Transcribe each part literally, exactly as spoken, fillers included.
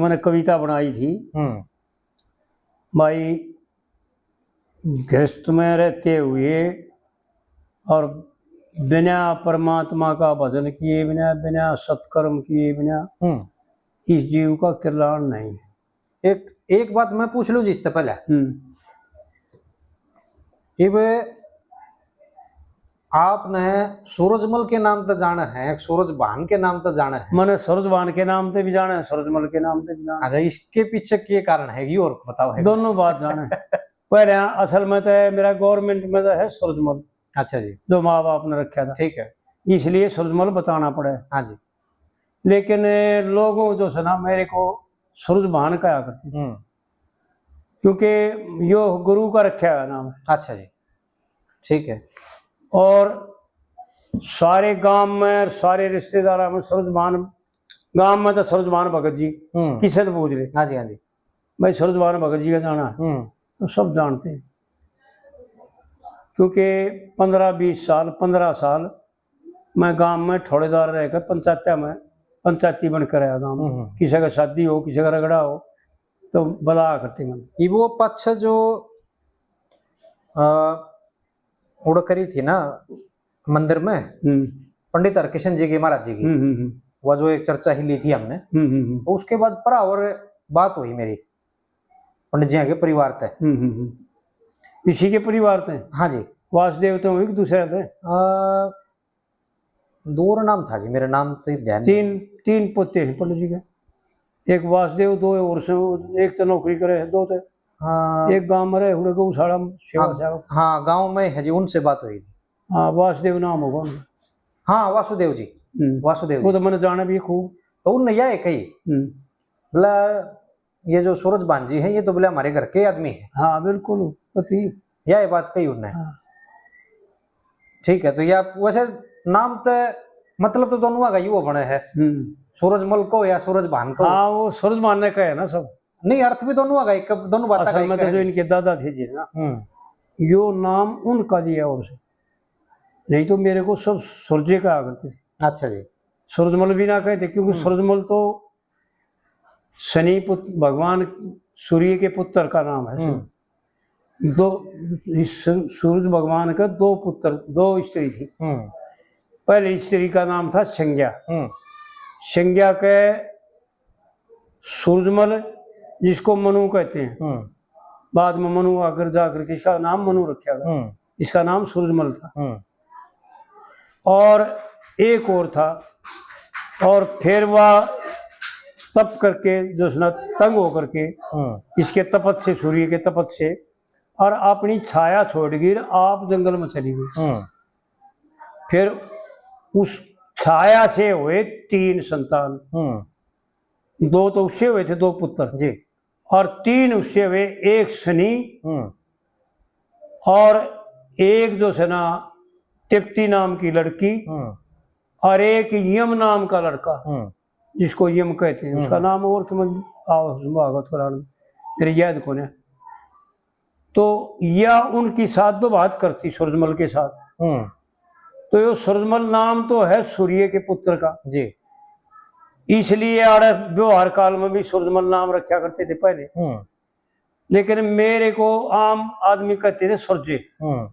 मैंने कविता बनाई थी। हम्म। भाई, गृहस्थ में रहते हुए और बिना परमात्मा का भजन किए बिना, बिना सत्कर्म किए बिना हम्म। इस जीव का कल्याण नहीं। एक, एक बात मैं पूछ लूं जी इससे पहले। हम्म। इब आपने सूरजमल के नाम तो जाने हैं, सूरज भान के नाम तो जाने हैं। मैंने सूरज भान के नाम से भी जाने हैं, सूरजमल के नाम से भी जाने हैं। अच्छा, इसके पीछे के कारण है, ये और बताओ है। दोनों बात जाने। पहले असल में तो मेरा गवर्नमेंट में तो है सूरजमल, अच्छा जी। जो माँ बाप ने रखा था। ठीक है। इसलिए सूरजमल बताना पड़े। हाँ जी। लेकिन लोगों जो से ना मेरे को सूरज भान कहा करते थे। हम्म। क्योंकि यो गुरु का रखा हुआ नाम है। अच्छा जी, ठीक है। और सारे गांव में, सारे रिश्तेदारों में सूरज भान, गांव में तो सूरज भान भगत जी, हम्म। किसे तो पूछ ले। हाँ जी, हाँ जी। भाई, सूरज भान भगत जी का जाना है, हम्म। तो सब जानते हैं। क्योंकि पन्द्रह बीस साल, पन्द्रह साल मैं गांव में ठौड़ेदार रहकर पंचायत में, पंचायती बनकर आया गांव में। हम्म। किसी का शादी हो, किसी का रगड़ा हो, तो बुलाया करते मैंने। ये वो पक्ष जो, अ, उड़ करी थी ना मंदिर में, हम्म। पंडित हरकिशन जी की, महाराज जी की, हम्म, हम्म, हम्म। वह जो एक चर्चा ही ली थी हमने, हम्म, हम्म, हम्म। तो उसके बाद परा और बात हुई मेरी पंडित जी के परिवार तै। हम्म, हम्म, हम्म। इसी के परिवार तै? हाँ जी। वासुदेव तो एक दूसरे थे? अ, दो नाम था जी, मेरे नाम तो ध्यान नहीं। तीन, तीन पोते हैं पंडित जी के। एक वासुदेव, दो और से, एक तो नौकरी करे, दो तो हाँ। एक गांव में रहे, हुड़े गौशाला में सेवा हाँ, सेवक। हाँ, गांव में है जी, उनसे बात हुई थी। हाँ, वासुदेव नाम होगा उनका। हाँ, वासुदेव जी, हम्म। वासुदेव वो जी। तो मैंने जाना भी खूब। तो उनने यह कही, हम्म। बोला, "ये जो सूरज भान जी हैं, ये तो बोले हमारे घर के आदमी हैं।" हाँ, बिल्कुल, पति। यह बात कही उनने। हाँ। ठीक है, तो ये आप वैसे नाम तो, मतलब तो दोनों का युवा बने है, हम्म। सूरजमल को या सूरज भान को। हाँ, वो सूरज भान ने कहे ना सब। नहीं, अर्थ भी दोनों का एक, दोनों बातें का असल में एक तो है। जो इनके दादा थे जी ना, हम्म। यो नाम उनका दिया और से। नहीं तो मेरे को सब सूरजे कहा करते थे। अच्छा जी। सूरजमल भी ना कहते, क्योंकि हम्म। सूरजमल तो शनि पुत्र, भगवान सूर्य के पुत्र का नाम है। हम्म। दो, इस सूरज भगवान का दो पुत्र, दो स्त्री थी। हम्म। पहली स्त्री का नाम था संज्ञा। हम्म। संज्ञा के सूरजमल, जिसको मनु कहते हैं, हम्म। बाद में मनु आकर जाकर के इसका नाम मनु रखा गया। हम्म। इसका नाम सूरजमल था। हम्म। और एक और था, और फिर वह तप करके, जो है ना, तंग होकर के हम्म। इसके तपत से, सूर्य के तपत से, और अपनी छाया छोड़ कर आप जंगल में चली गई। हम्म। फिर उस छाया से हुए तीन संतान। हम्म। दो तो उससे हुए थे, दो पुत्र। जी। और तीन उससे हुए, एक शनि हम्म। और एक जो है ना, तृप्ति नाम की लड़की हम्म। और एक यम नाम का लड़का, हम्म। जिसको यम कहते हैं, उसका हम्म। नाम और समझ आओ, भागवत पुराण में, मेरे याद को ना। तो या उनकी साथ दो बात करती सूरजमल के साथ। हम्म। तो यो सूरजमल नाम तो है सूर्य के पुत्र का। जी। इसलिए आड़े व्यवहार काल में भी सूरजमल नाम रखा करते थे पहले। हम्म। लेकिन मेरे को आम आदमी कहते थे सूरजे। हम्म।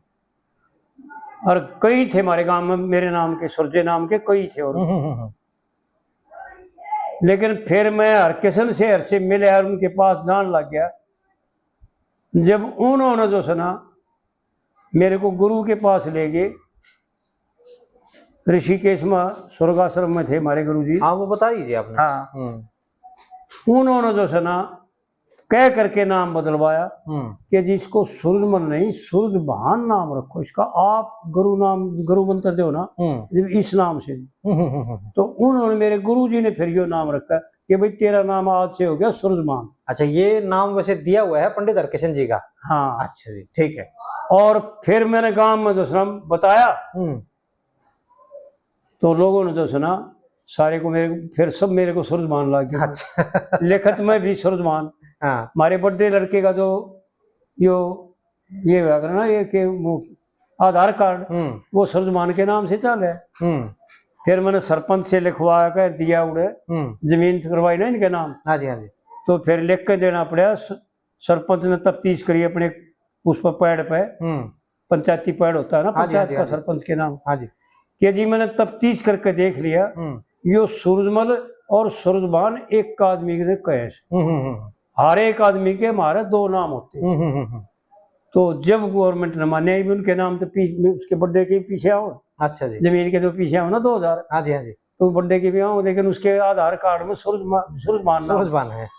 और कई थे हमारे गांव में मेरे नाम के, सूरजे नाम के कई थे और। हम्म, हम्म, हम्म। लेकिन फिर मैं हरकिशन से हर से मिले और उनके पास जान लग गया। जब उन्होंने जो है ना, मेरे को गुरु के पास ले गए, ऋषिकेश में स्वर्गाश्रम में थे हमारे गुरु जी। हाँ, वो बता दीजिए आपने। हाँ। हम्म। उन्होंने जो है ना, कह करके नाम बदलवाया हम्म। कि जिसको सूरजमल नहीं, सूरज भान नाम रखो इसका। आप गुरु नाम, गुरु मंत्र दो ना, हम्म। जब इस नाम से। हम्म, हम्म, हम्म, हम्म। तो उन्होंने, मेरे गुरु जी ने फिर यो नाम रखा कि भाई, तेरा नाम आज से हो गया सूरजमान। अच्छा, ये नाम वैसे दिया हुआ है पंडित हरकिशन जी का? हाँ। अच्छा जी, ठीक है। और फिर मैंने गांव में दूसरा बताया, हम्म। तो लोगों ने जो सुना, सारे को मेरे, फिर सब मेरे को सूरजमान लग गया। अच्छा। लिखत में भी सूरजमान। हाँ। हमारे बड़े लड़के का जो यो, ये हुआ करना, ये के वो आधार कार्ड, हम्म। वो सूरजमान के नाम से चल है। हम्म। फिर मैंने सरपंच से लिखवा कर दिया उड़े, हम्म। जमीन करवाई ना इनके नाम। हाँ जी, हाँ जी। तो फिर लिख के देना पड़ा। स-, सरपंच ने तफ्तीश करी अपने उस पर, पैड पे, हम्म। पंचायती पैड होता है ना, हाँ जी, हाँ पंचायत जी, का हाँ जी। सरपंच के नाम। हाँ जी। कि जी, मैंने तफ्तीश करके देख लिया, हम्म। यो सूरजमल और सूरजभान एक आदमी ने कहे। हम्म, हम्म, हम्म। हर एक आदमी के हमारे दो नाम होते हैं। हम्म, हम्म, हम्म, हम्म। तो जब गवर्नमेंट ने मान्या ही भी उनके नाम, तो पी-, उसके बर्थडे के पीछे आओ, अच्छा जी। जमीन के जो पीछे आओ ना, दो हजार, हाँ जी, हाँ जी। तो बर्थडे के भी आओ, लेकिन उसके आधार कार्ड में सूरज मा-, सूरजभान नाम। सूरजभान है।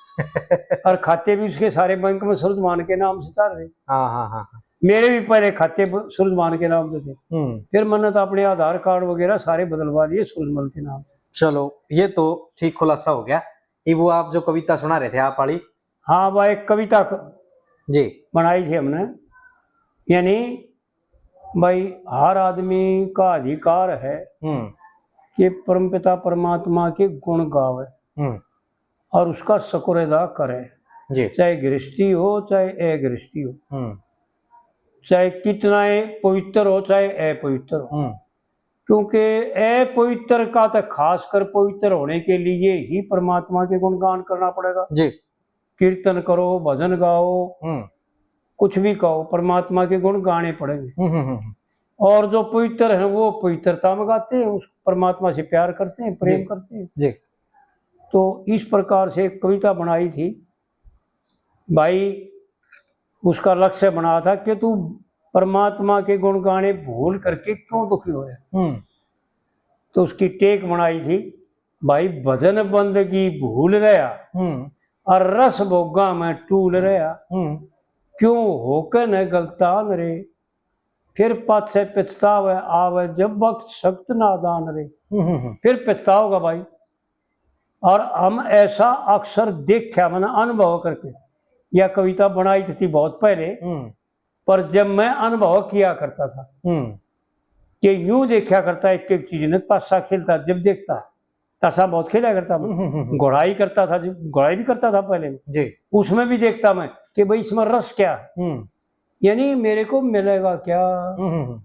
और खाते भी उसके सारे बैंक में सूरजभान के नाम से चल रहे। हाँ, हाँ, हाँ, हाँ। मेरे भी पहले खाते ब-, सूरजभान के नाम से थे। हम्म। फिर मैंने तो अपने आधार कार्ड वगैरह सारे बदलवा लिए सूरजमल के नाम। चलो, ये तो ठीक खुलासा हो गया। ये वो आप जो कविता सुना रहे थे, आप वाली। हाँ, वह एक कविता क-, जी। बनाई थी हमने, यानी भाई, हर आदमी का अधिकार है हम्म। कि परमपिता परमात्मा के गुण गावे हम्म। और उसका शुक्र अदा करे, जी। चाहे गृहस्थी हो, चाहे अगृहस्थी हो, हम्म। चाहे कितना ही पवित्र हो, चाहे अपवित्र हो, हम्म। क्योंकि अपवित्र का तो खासकर पवित्र होने के लिए ही परमात्मा के गुणगान करना पड़ेगा। जी। कीर्तन करो, भजन गाओ, हम्म। कुछ भी कहो, परमात्मा के गुण गाने पड़ेंगे। हम्म, हम्म, हम्म। और जो पवित्र हैं, वो पवित्रता में गाते हैं, उस परमात्मा से प्यार करते हैं, प्रेम जी। करते हैं। जी। तो इस प्रकार से एक कविता बनाई थी भाई, उसका लक्ष्य बना था कि तू परमात्मा के गुण गाने भूल करके क्यों दुखी हो रहा है? हम्म। तो उसकी टेक बनाई थी भाई, भजन बंदगी भूल रहा हम्म। और रस भोगा में टूल रहा, हम्म। क्यों होके न गलतान रे, फिर पाछे पछतावे आवे जब वक्त सख्त नादान रे। हम्म, हम्म, हम्म। फिर पछताओगा भाई। और हम ऐसा अक्सर देखा, मैंने अनुभव करके, यह कविता बनाई थी बहुत पहले, हम्म। पर जब मैं अनुभव किया करता था हम्म। कि यूं देखा करता, एक एक चीज ने ताशा खेलता, जब देखता, ताशा बहुत खेला करता मैं, हम्म, हम्म, हम्म। घोड़ाई करता था, जो घोड़ाई भी करता था पहले मैं। जी। उसमें भी देखता मैं कि भाई, इसमें रस क्या है, हम्म। यानी मेरे को मिलेगा क्या, हम्म, हम्म, हम्म।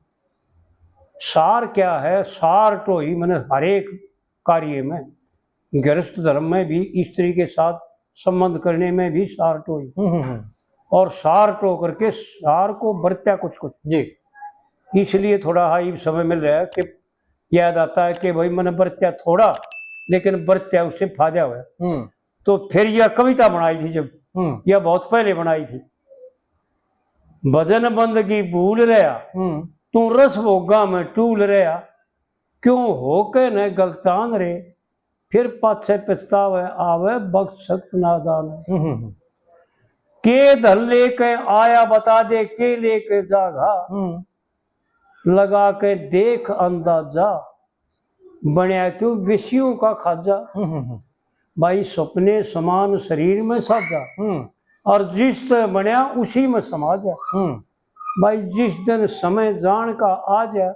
सार क्या है, सार टोही मैंने हर एक कार्य में, गृहस्थ धर्म में भी, स्त्री के साथ संबंध करने में भी सार टोही। हम्म, हम्म, हम्म। और सार टो करके सार को बरत्या कुछ कुछ। जी। इसलिए थोड़ा हाई समय मिल रहा है कि याद आता है कि भाई, मैंने बरत्या थोड़ा, लेकिन बरत्या उससे फायदा हुआ। हम्म। तो फिर यह कविता बनाई थी जब, हम्म। यह बहुत पहले बनाई थी। भजन बंदगी भूल रहा, हम्म। तू रस भोगा में टूल रहा, क्यों होके न गलतान रे, फिर पाछे पछतावे आवे वक्त सख्त नादान रे। हम्म, हम्म, हम्म। के धन लेके आया बता दे, के लेके जागा, हम्म। लगा के देख अंदाजा, बनया क्यों विषयों का खाजा। हम्म, हम्म, हम्म। भाई, सपने समान शरीर में साजा, हम्म। और जिस तरह बनया उसी में समा जा। हम्म। भाई, जिस दिन समय जान का आ जा,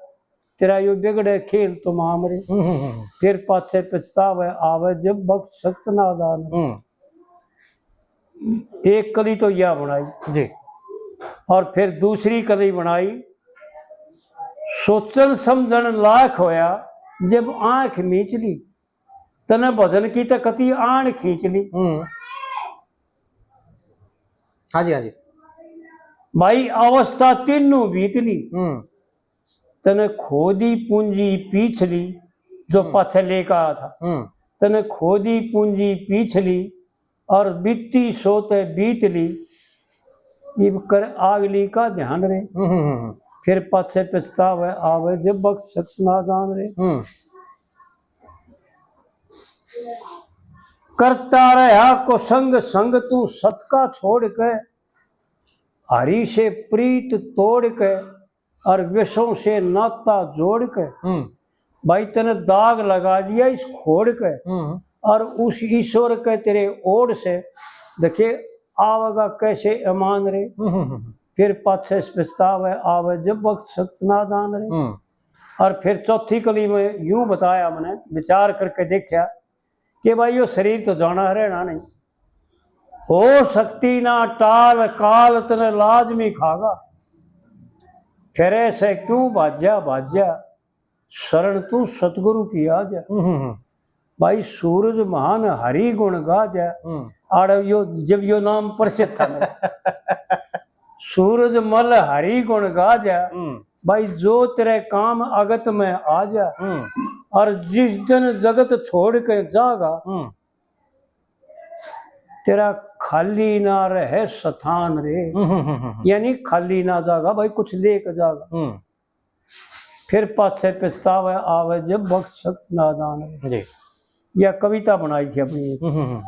तेरा यो बिगड़े खेल तमाम रे। हम्म, हम्म, हम्म। फिर पाछे पछतावे आवे जब वक्त सख्त नादान। हम्म। एक कली तो यह बनाई जी। और फिर दूसरी कली बनाई, सोचन समझन लायक होया जब आंख मीच ली, तने भजन की तो कती आन खींच ली। हम्म। हाँ जी, हाँ जी। भाई, अवस्था तीनों बीत ली, हम्म। तने खोदी पूंजी पीछ ली, जो हम्म। पाछे लेकर आया था, हम्म। तने खोदी पूंजी पीछ ली और बीती सो ते बीत ली, इब कर आगली का ध्यान रे। हम्म, हम्म, हम्म। फिर पाछे पछतावे आवे जब वक्त सख्त नादान रे। हम्म। करता रहा कुसंग संग तू सत का छोड़ के, हरि से प्रीत तोड़ के और विषों से नाता जोड़ के। हम्म। भाई, तने दाग लगा दिया इस खोड़ के, हम्म। और उस ईश्वर के तेरे ओर से देखे आवेगा कैसे ईमान रे। हम्म, हम्म, हम्म। फिर पाछे पछतावे आवे जब वक्त सख्त नादान रे। हम्म। और फिर चौथी कली में यूं बताया, मैंने विचार करके देखा कि भाई, यो शरीर तो जाना है, रहना नहीं। हो सकती ना टाल, काल तने लाजमी खागा। फिर ऐसे क्यों भाज्या, भाज्या, शरण तू सतगुरु की आ जा। हम्म, हम्म, हम्म। भाई सूरज महान हरि गुण गाजै। हम्म। आड़ यो, जब यो नाम प्रसिद्ध था मेरा। सूरज मल हरि गुण गाजै। हम्म। भाई जो तेरे काम अगत में आ जा। हम्म। और जिस दिन जगत छोड़ के जागा, हम्म। तेरा खाली ना रहे स्थान रे। हम्म, हम्म, हम्म, हम्म। यानी खाली ना जागा भाई, कुछ लेके जागा। हम्म। फिर पाछे पछतावे आवे जब वक्त सख्त नादान रे। जी। यह कविता बनाई थी अपनी एक। हम्म, हम्म, हम्म।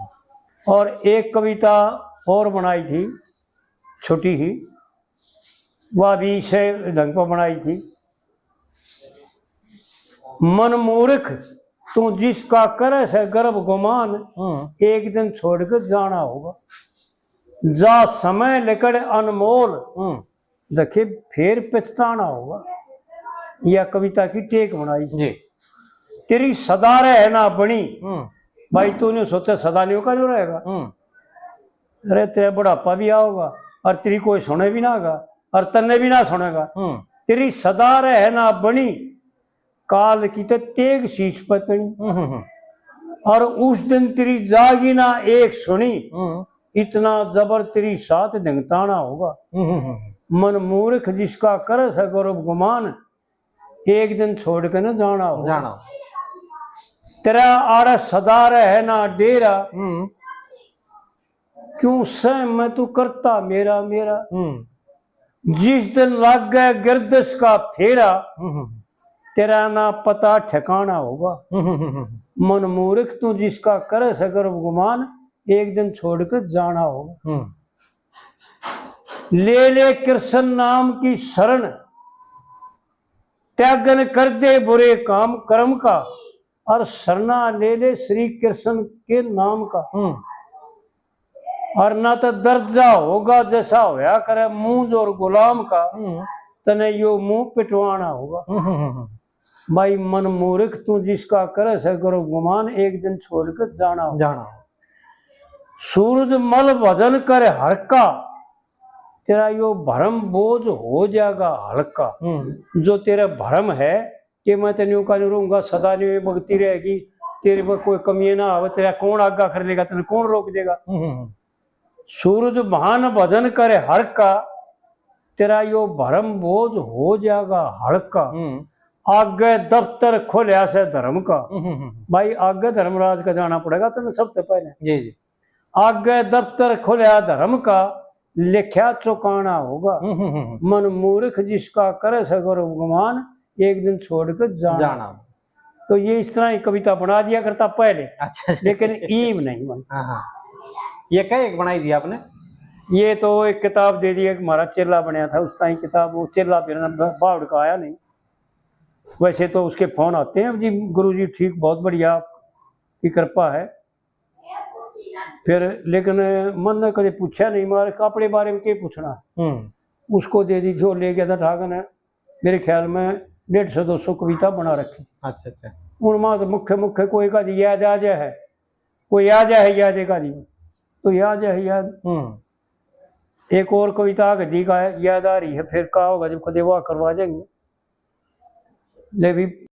और एक कविता और बनाई थी, छोटी ही, वह भी इसे ढंग पर बनाई थी। मन मूर्ख, तू जिसका करे से गर्व गुमान, हम्म। एक दिन छोड़ के जाना होगा। जा समय लिकड़ अनमोल, हम्म। देखे फिर पछताना होगा। यह कविता की टेक बनाई। जी। तेरी सदा रहे ना बनी। हम्म। भाई, तू नहीं सोचे सदा नहीं का जो रहेगा। हम्म। अरे, तेरा बुढ़ापा भी आओगा और तेरी कोई सुने भी ना होगा और तन्ने भी ना सुनेगा। हम्म। तेरी सदा रहे ना बनी, काल की तो तेग शीश पतनी। हम्म, हम्म, हम्म। और उस दिन तेरी जागी ना एक सुनी, हम्म। इतना जबर तेरी साथ ढंगताना होगा। हम्म, हम्म, हम्म। मन मूर्ख जिसका करे से गर्व गुमान, एक दिन छोड़ के ना जाना होगा। जाना। तेरा आड़ा सदा रहे ना डेरा, हम्म। क्यों सह मैं तू करता मेरा, मेरा। हम्म। जिस दिन लागे गिरदस का फेरा, हम्म। तेरा ना पता ठिकाना होगा। हम्म, हम्म, हम्म। मन मूर्ख तू जिसका करे से गर्व गुमान, एक दिन छोड़ के जाना होगा। हम्म। ले ले कृष्ण नाम की शरण, त्यागन कर दे बुरे काम कर्म का, और सरना ले ले श्री कृष्ण के नाम का। हम्म। और ना तो दर्जा होगा जैसा होया करे मूंज और गुलाम का, हम्म। तने यो मुंह पिटवाना होगा। हम्म, हम्म, हम्म। भाई मन मूर्ख तू जिसका करे से गर्व गुमान, एक दिन छोड़ के जाना होगा। जाना। सूरज मल भजन करे हर का, तेरा यो भरम बोझ हो जाएगा हल्का। हम्म। जो तेरा भरम है कि मैं तेरे न्यू का न्यू रहूंगा, सदा न्यू ही भक्ति रहेगी, तेरे में कोई कमी ना आवे, तेरा कौन आगा कर लेगा, तने कौन रोक देगा? हम्म, हम्म, हम्म। सूरज महान भजन करे हर का, तेरा यो भरम बोझ हो जाएगा हल्का। हम्म। आगे दफ्तर खोलिया से धर्म का। हम्म, हम्म, हम्म। भाई, आगे धर्मराज का जाना पड़ेगा तने सबसे पहले। जी, जी। आगे दफ्तर खोलिया धर्म का, लिख्या चुकाना होगा। हम्म, हम्म, हम्म। मन मूर्ख जिसका करे से गर्व गुमान, एक दिन छोड़ के जाना। जाना। तो ये इस तरह की कविता बना दिया करता पहले। अच्छा, अच्छा। लेकिन ईब नहीं बन। हाँ, हाँ। ये कई एक बनाई थी आपने? ये तो एक किताब दे दी, एक हमारा चेला बनया था, उस टाइम किताब, वो चेला फिर ब-, बावड़ का आया नहीं। वैसे तो उसके फोन आते हैं, "जी गुरु जी ठीक, बहुत बढ़िया, आपकी कृपा है।" फिर लेकिन मन ने कदे पूछा नहीं, मारे अपने बारे में के पूछना। हम्म। उसको दे दी थी, वो ले गया था ठाकन, मेरे ख्याल में डेढ़ सौ दो सौ कविता बना रखी। अच्छा, अच्छा। उनमें तो मुख्य मुख्य कोई का दी याद आ जाए है, कोई आ जाए है याद एक आदमी, तो याद है याद। हम्म। एक और कविता आगे दी का याद आ रही है, फिर कहा होगा जब कदे वह करवा देंगे। ले भी